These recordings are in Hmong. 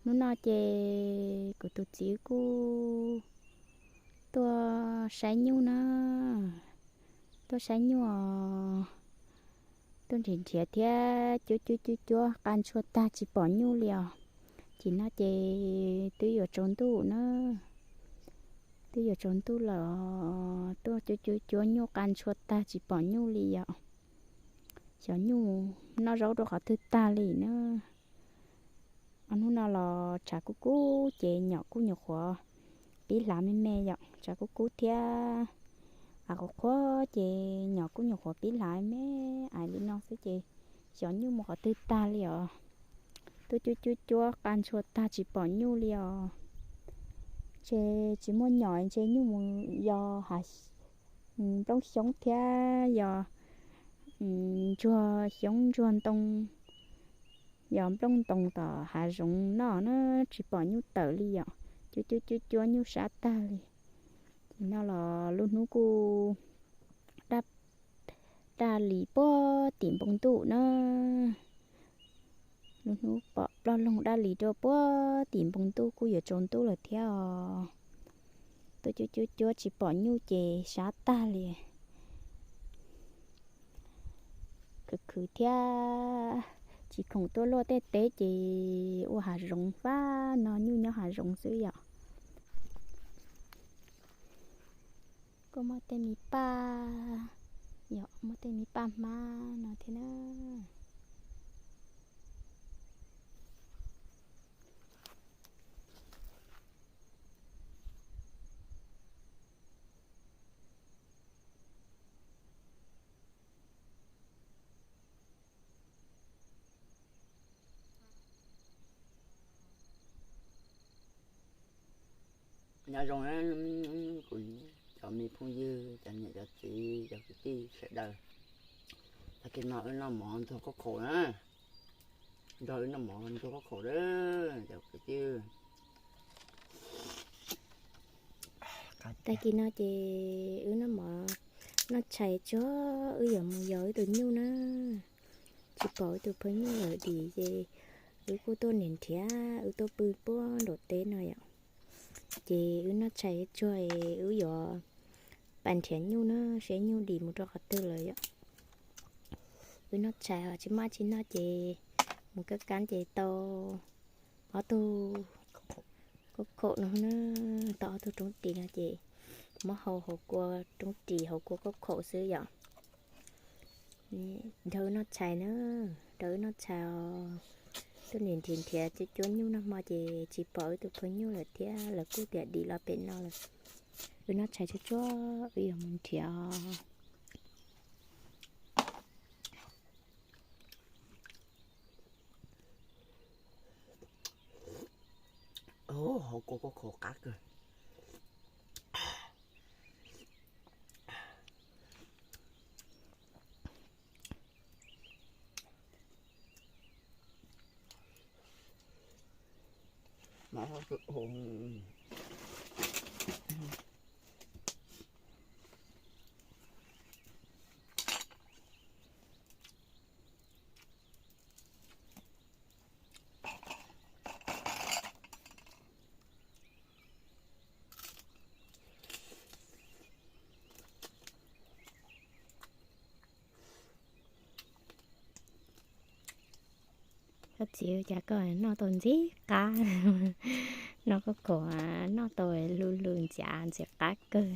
Hnub no ces kuv tus txiv kuj tuaj saib nyuj na, tuaj saib nyuj os, tuaj nrhiav nrhiav thiab cuab cuab cuab cuab qa ntshua tag tsis pom nyuj li os. Ces no ces twb yuav tsaus ntuj na, twb yuav tsaus ntuj lawm os, tuaj cuab cuab cuab nyuj qa ntshua tag tsis pom nyuj li yom. Xyov nyuj noj zaub rau qhov twg tag li na. Ob hnub no los tshav kub kub ces nyom kuj nyuam qhuav pib hlav me me yom, tshav kub kub thiab av qhuav qhuav ces nyom kuj nyuam qhuav pib hlav me ais li no xwb ces xyov nyuj mus qhov twg tag li os. Tuaj cuab cuab cuab qa ntshua tag tsis pom nyuj li os. Ntshe tsis muaj nyom ntshe nyuj mus yos hav nplooj xyoob thiab yos ntsuag xyoob ntsuag ntoo, yos nplooj ntoos tom hav zoov noj na, tsis pom nyuj tawm li yom. Cuab cuab cuab cuab nyuj sab tag li. Ces no los lub hnub kuj daj lis puag tim npoo ntuj na. Lub hnub pom ploj loog daj lis rau puag tim npoo ntuj kuj yuav tsaus ntuj lawm thiab os. Tuaj cuab cuab cuab tsis pom nyuj ces sab tag li. Khwv khwv thiab tsis khoom tuaj luaj tej teb ces ua hav zoov fab no, nyuj nyob hav zoov xwb yom. Kuj muaj tej me paj, yog muaj tej me paj hmab no thiab na. Nyob zoo na, kuv cov me phooj ywg, cov niam cov txiv, cov kwv tij sawv daws. Tag kis no wb noj mov ntxuag khaub khaum na, nrog wb noj mov ntxuag khaub khaum na cov kwv tij. Tag kis no ces wb noj mov noj tshais tsuag, wb yuav mus yos wb tus nyuj na. Tsis pom wb tus phaw nyuj lawm dim ces wb kuj tuaj niam nrhiav, wb tuaj pw puag nraum teb no yom. Ces wb noj tshais tsuag es wb yuav pais nrhiav nyuj na, seb nyuj dim mus rau qhov twg lawm yom. Wb noj tshais os, tsis muaj tsis noj ces mus kab kab ces tau ob tug khaub khaum no na, tau ob tug roob ris no ces muab hau hauv kua roob ris hauv kua khaub khaum xwb yom. Nrog wb noj tshais na, nrog wb noj tshais os. Tuaj niam nrhiav nrhiav cuab cuab nyuj noj hmo ces tsis pom wb tus phaw nyuj lawm thiab, lawv kuj tias dim los pem no lawm. Wb noj tshais tsuag tsuag, wb yuav mus nrhiav os. Hauv kua khaub khaum qab kawg. Koj txiv, cas koj noj tau ntxim qab, noj khaub khaum noj tau lu lu ntxim ntxim qab kawg.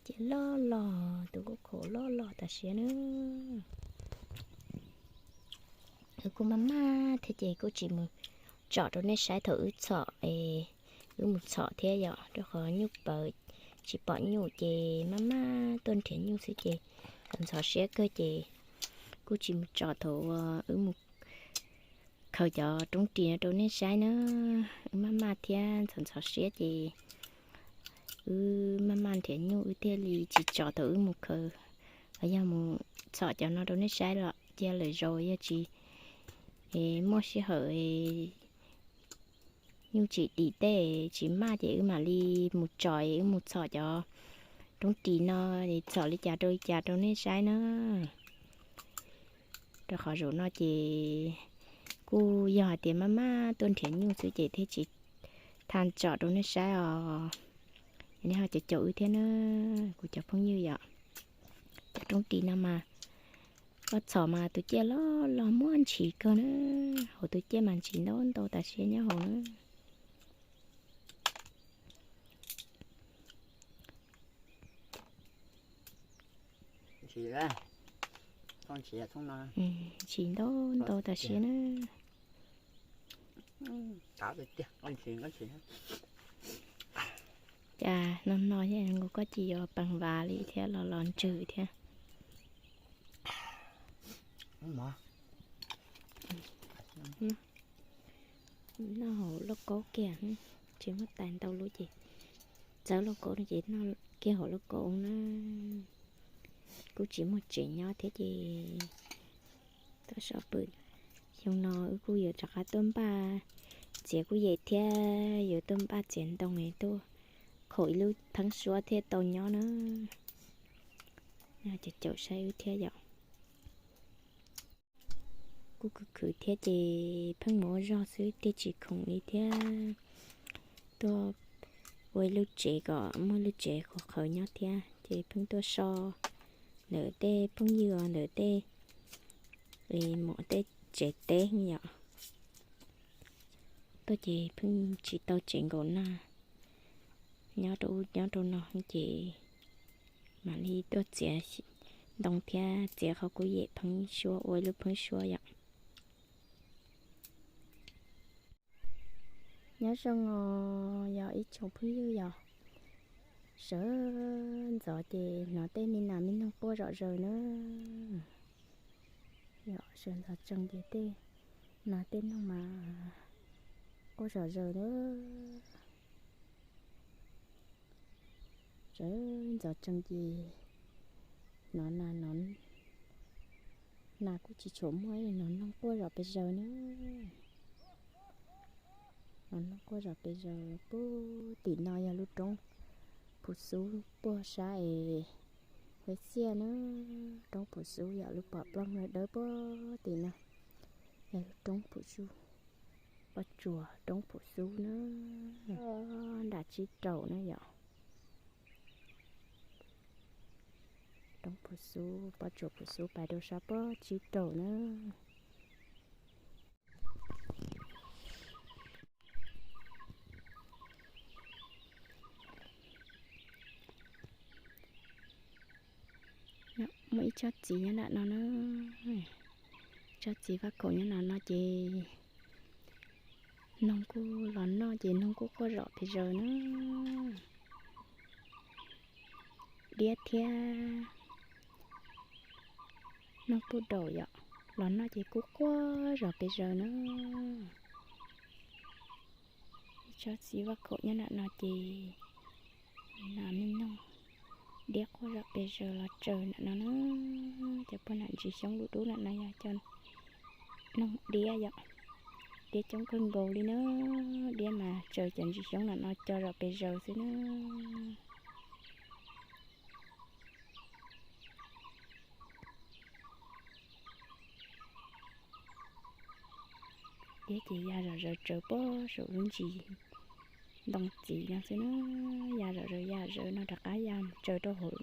Ces loj los, tus khaub khaum loj los tam sim na. Wb kuj maj maj thiab ces kuj tsis mus tsom rau nej saib thaum wb txhom es wb mus txhom thiab yom, rau qhov nyuj pawv tsis pom nyuj ces maj maj tuaj nrhiav nyuj xwb ces ntxhov siab kawg ces kuj tsis mus tsom thaum wb mus khaws cov roob ris no rau nej saib na. Wb maj maj thiab ntxhov ntxhov siab ces wb maj maj nrhiav nyuj wb thiaj li tsis tso thaum wb mus khaws, los yog mus txhom cov no rau nej saib los cia lawm zaus yog tsis muaj sij hawm, nyuj tsis dim tej tsis maj ces wb mam li mus tso, wb mus txhom cov roob ris no, txhom li cas rau li cas rau nej saib na. Rau qhov zaum no ces kuj yog hais tias maj maj tuaj nrhiav nyuj xwb ces thiaj tsis tha tsom rau nej saib os. Nej ho caum caum wb thiab na, kuv cov phooj ywg yom. Cov roob ris no mas koj txhom mas tus ciaj loj loj muaj ntshis kawg na, hauv tus ciaj mas ntshis ntau ntau tas siab nyob hauv na. Ntshis ntau ntau tas siab na. Cas no no thiab nkaus koj cia yuav pees vas li thiab los los ntsws thiab. Noj hauv lauj kaub kiag, tsis muaj tais ntau lub ces txawb lauj kaub no ces noj kiag hauv lauj kaub na. Kuj tsis muaj tsev nyob thiab ces tuaj so pwm. Xyoo no wb kuj yuav rov qab tuaj npaj txiav kuj yem thiab yuav tuaj npaj txiav ntoo tuaj khaum ib lub pheeb suab thiaj tau nyob na. Caum caum saib wb thiab yom. Kuj khwv khwv thiab ces pheej mus ua zog xwb thiaj tsis khoom li thiab. Tuaj ua ib lub tsev kom muaj lub tsev qhuav qhawv nyob thiab ces pheej tuaj so ntawm tej phooj ywg os, ntawm tej mom tej tsev teb yom. Tuaj ces pheej tsis tau tsev nkaum na, nyob rau ub nyob rau no ces mam li tuaj txiav ntoo thiab txiav qhov kuj yem pheeb suab ua ib lub pheeb suab yom. Nyob zoo os yog ib tsoom phooj ywg yom. Sawv ntxov ces hnov tej me nas me noog quaj zom zaws na. Yom, sawv ntxov tsees ces tej nas tej noog mas quaj zom zaws na. Sawv ntxov tsees ces hnov nas, hnov nas kuj tsis tshua muaj, hnov noog quaj zom pes zaws na. Hnov noog quaj zom pes zaws. Puag tim no yog lub roob Phuv Xub puag sab es Huab Xiaj na. Roob Phuv Xub yog lub pom plooj dawb dawb puag tim no, yog lub roob Phuv Xub, pob tsuas roob Phuv Xub na. Nram Tsib Raum na yom. Roob Phuv Xub, pob tsuas Phuv Xub pais rau sab pob Tsib Raum na. Muaj ib tsob txiv nyob nram no na. Tsob txiv vaj khaum nyob nram no ces noog kuj los noj ces noog kuj quaj zom pes zaws na. Diab thiab noog puj daum yom, los noj ces kuj quaj zom pes zaws na. Ib tsob txiv vaj khaum nyob nram no ces nas me noog diab quaj zom pes zaws los tsaws nram no na. Cov poj nam ntsis xyoob dub dub nram no yog cov noog diab yom. Diab coob kawg nkaus li na. Diab mas tsaws cov ntsis xyoob nram no co zom pes zaws xwb na. Diab ces ya zom zaws tsaws puag saum lub ntsis ntoo txiv no xwb na. Ya zom zaws ya zaws no rov qab ya tsaws rau hauv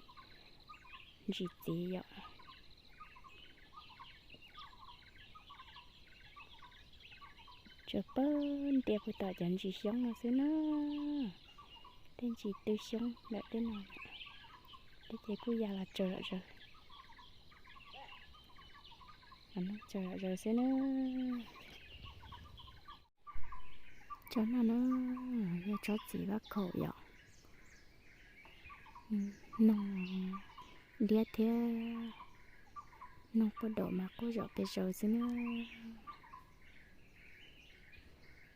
ntsis txiv yom. Tsaws puag ntiaj puag tom cov ntsis xyoob no xwb na. Tej ntsis tw xyoob ntawm tej no, tej ces kuj ya los tsaws zom zaws. Tsaws zom zaws xwb na. Tsob no na, yog tsob txiv vaj khaum yom. Noog diab thiab noog puj daum mas quaj zom pes zaws xwb na.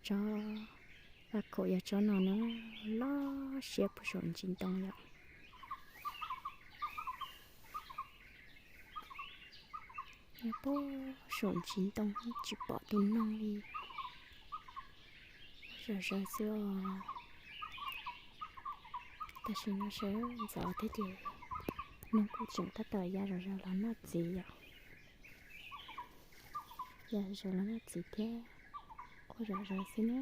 Tsob vaj khaum yog tsob no na, loj siab puag saum ntsis ntoo yom. Nyob puag saum ntsis ntoo tsis pom tus noog li. Zom zaws xwb os. Tam sim no sawv ntxov thiab ces noog kuj tseem tab tom ya zom zaws los noj txiv yom. Ya zom zaws los noj txiv thiab, quaj zom zaws xwb na.